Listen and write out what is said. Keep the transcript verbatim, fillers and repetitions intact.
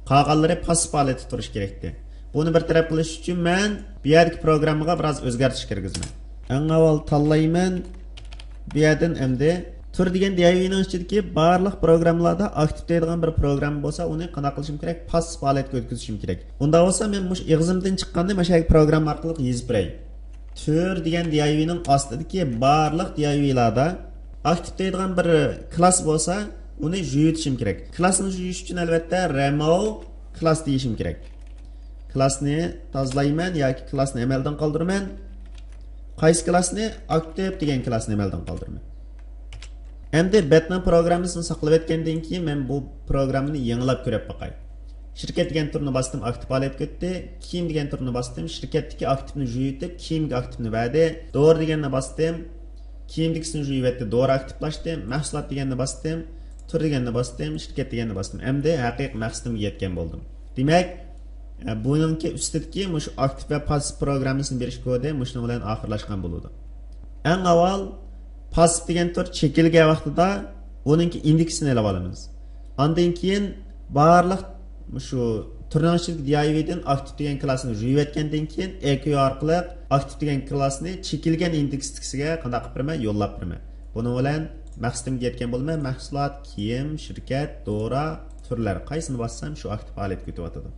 قالغانلىرى پاسسىپ ھالەتتە تۇرۇشى كېرەكتى. بۇنى بىر تەرەپ قىلىش ئۈچۈن مەن بۇ يەردىكى پروگراممىغا بىراز ئۆزگەرتىش كىرگۈزىمەن. ئەڭ ئاۋۋال تاللايمەن. بۇ يەردىن ئەمدى تۈر دېگەن دىئايۋىنىڭ ئىچىدىكى بارلىق پروگراممىلاردا ئاكتىپ دەيدىغان بىر پروگرامما بولسا، ئۇنى قانداق قىلىشىم كېرەك؟ پاسسىپ ھالەتكە ئۆتكۈزۈشۈم كېرەك. ئۇنداق بولسا، مەن مۇشۇ ئېغىزىمدىن چىققاننى مانا شۇ پروگرامما ئارقىلىق يېزىپ بېرەي. تۈر دېگەن دىئايۋىنىڭ ئاستىدىكى بارلىق دىئايۋىلاردا ئاكتىپ دەيدىغان بىر كلاس بولسا، ئۇنى جۈيۈتۈشۈم كېرەك. كلاسنى جۈيۈش ئۈچۈن، ئەلۋەتتە، رېموۋ كلاس دېيىشىم كېرەك. كلاسنى تازىلايمەن ياكى كلاسنى ئەمەلدىن قالدۇرىمەن. قايسى كلاسنى؟ ئاكتىپ دېگەن كلاسنى ئەمەلدىن قالدۇرىمەن. ئەمدى بەتنىڭ پروگراممىسىنى ساقلىۋەتكەندىن كېيىن، مەن بۇ پروگراممىنى يېڭىلاپ كۆرۈپ باقاي. شىركەت دېگەن تۈرنى باستىم، ئاكتىپ ھالەتكە ئۆتتى. كىيىم دېگەن تۈرنى باستىم، شىركەتتىكى ئاكتىپنى جۈيۈتۈپ، كىيىمگە ئاكتىپنى بەردى. دورا دېگەننى باستىم، كىيىمدىكىسىنى جۈيۈۋەتتى، دورا ئاكتىپلاشتى. مەھسۇلات دېگەننى باستىم، تۈر دېگەننى باستىم، شىركەت دېگەننى باستىم. ئەمدى ھەقىقىي مەقسىتىمگە يەتكەن بولدۇم. دېمەك، بۇنىڭكى ئۈستىدىكى مۇشۇ ئاكتىپ ۋە پاسسىپ پروگراممىسىنى بېرىش كودى مۇشۇنىڭ بىلەن ئاخىرلاشقان بولىدۇ. ئەڭ ئاۋۋال پاسسىپ دېگەن تۈر چېكىلگەن ۋاقتىدا ئۇنىڭكى ئىندېكسىنى ئېلىپ ئالىمىز. ئاندىن كېيىن بارلىق مۇشۇ تۈرنىڭ ئىچىدىكى دىئايۋىدىن ئاكتىپ دېگەن كلاسنى جۈيۈۋەتكەندىن كېيىن، ئەي كيۇ ئارقىلىق ئاكتىپ دېگەن كلاسنى چېكىلگەن ئىندېكستىكىسىگە قانداق قىلىپ بېرىمەن؟ يوللاپ بېرىمەن. بۇنىڭ بىلەن مەقسىتىمگە يەتكەن بولىمەن. مەھسۇلات، كىيىم، شىركەت، دورا، تۈرلەر، قايسىنى باسسام شۇ ئاكتىپ ھالەتكە ئۆتۈۋاتىدۇ.